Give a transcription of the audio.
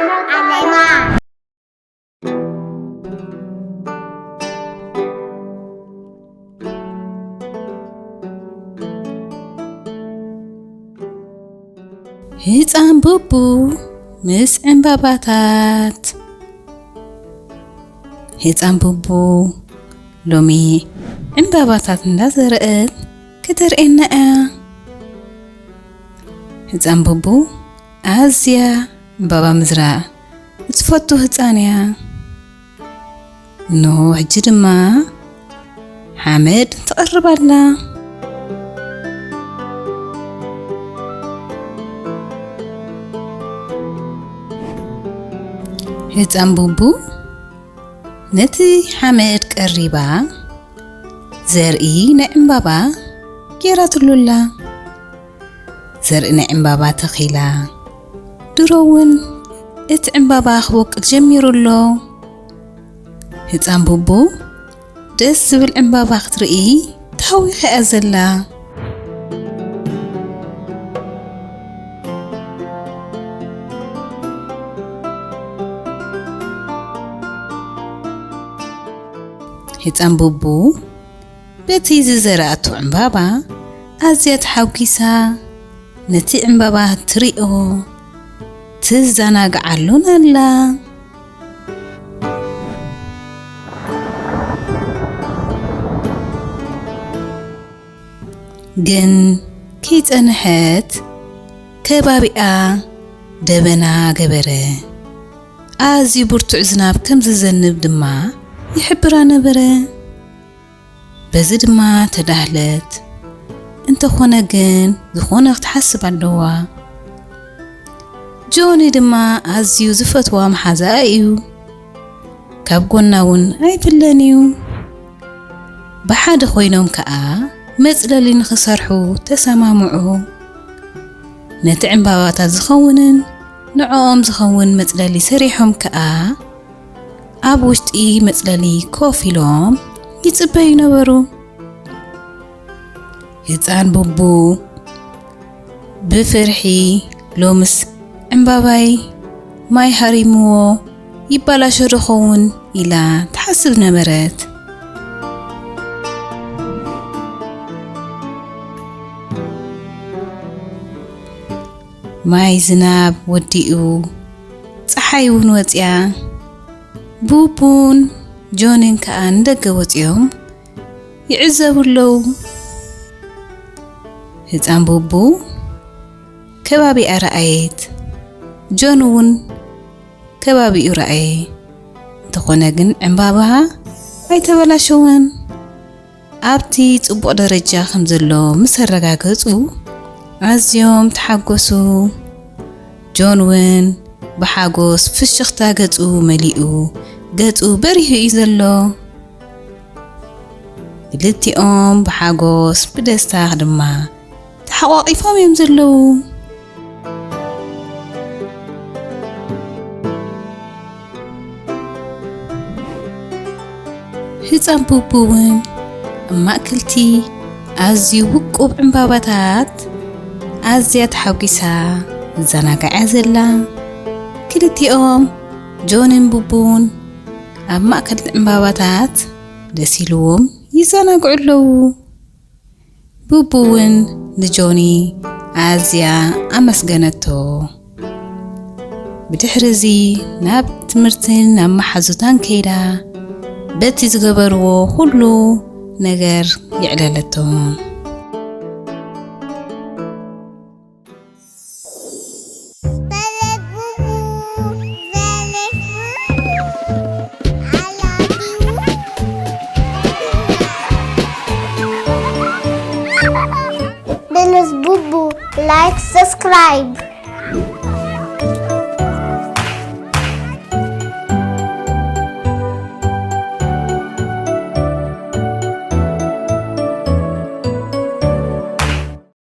ዓለማ። ህፃን ቡቡ ምስ ዕምባባታት። ህፃን ቡቡ ሎሚ ዕምባባታት እንዳዘረአት ከተርእየና እያ። ህፃን ቡቡ ኣዝያ ዕምባባ ምዝራእ እትፈቱ ህፃን እያ። እንሆ ሕጂ ድማ ሓመድ ትቐርብ ኣላ። ህፃን ቡቡ ነቲ ሓመድ ቀሪባ ዘርኢ ናይ ዕምባባ ጌራትሉ ኣላ። ዘርኢ ናይ ዕምባባ ተኺላ። ድሮ እውን እቲ ዕምባባ ክቦቅል ጀሚሩ ኣሎ። ህፃን ቡቡ ደስ ዝብል ዕምባባ ክትርኢ ተሃዊኻ እያ ዘላ። ህፃን ቡቡ በቲ ዝዘረኣቶ ዕምባባ ኣዝያ ተሓጒሳ ነቲ ዕምባባ ትሪኦ ትዘናግዓሉን ኣላ። ግን ከይጸንሐት ከባቢኣ ደበና ገበረ። ኣዝዩ ብርቱዕ ዝናብ ከም ዝዘንብ ድማ ይሕብራ ነበረ። በዚ ድማ ተዳህለት። እንተኾነ ግን ዝኾነ ክትሓስብ ኣለዋ። ጆኒ ድማ ኣዝዩ ዝፈትዋ መሓዛኣ እዩ። ካብ ጎና እውን ኣይፍለን እዩ። ብሓደ ኮይኖም ከኣ መጽለሊ ንኽሰርሑ ተሰማምዑ። ነቲ ዕምባባታት ዝኸውንን ንዕኦም ዝኸውን መጽለሊ ሰሪሖም ከኣ ኣብ ውሽጢ መጽለሊ ኮፍ ኢሎም ይጽበዩ ነበሩ። ህፃን ቡቡ ብፍርሒ ሎምስ ዕምባባይ ማይ ሃሪምዎ ይባላሾ ዶ ኸውን ኢላ ትሓስብ ነበረት። ማይ ዝናብ ወዲኡ፣ ፀሓይ እውን ወፂኣ። ቡቡን ጆንን ከዓ ንደገ ወፂኦም ይዕዘቡ ኣለዉ። ህፃን ቡቡ ከባቢኣ ረኣየት። ጆን እውን ከባቢኡ ረኣየ። እንተኾነ ግን ዕምባባ ኣይተበላሸወን። ኣብቲ ጽቡቕ ደረጃ ከም ዘሎ ምስ ኣረጋገጹ፣ ኣዝዮም ተሓጎሱ። ጆን እውን ብሓጎስ ፍሽኽታ ገጹ መሊኡ፣ ገጹ በሪሁ እዩ ዘሎ። ክልቲኦም ብሓጎስ ብደስታ ድማ ተሓቋቒፎም እዮም ዘለዉ። ህፃን ቡቡ እውን ኣብ ማእከልቲ ኣዝዩ ውቁብ ዕምባባታት ኣዝያ ተሓጒሳ ትዘናጋዕ እያ ዘላ። ክልቲኦም ጆንን ቡቡን ኣብ ማእከል ዕምባባታት ደስ ኢልዎም ይዘናግዑ ኣለዉ። ቡቡ እውን ንጆኒ ኣዝያ ኣመስገነቶ። ብድሕሪ እዚ ናብ ትምህርትን ናብ መሓዙታን ከይዳ በቲ ዝገበርዎ ኩሉ ነገር የዕለለቶም። Belus Bubu, like, subscribe.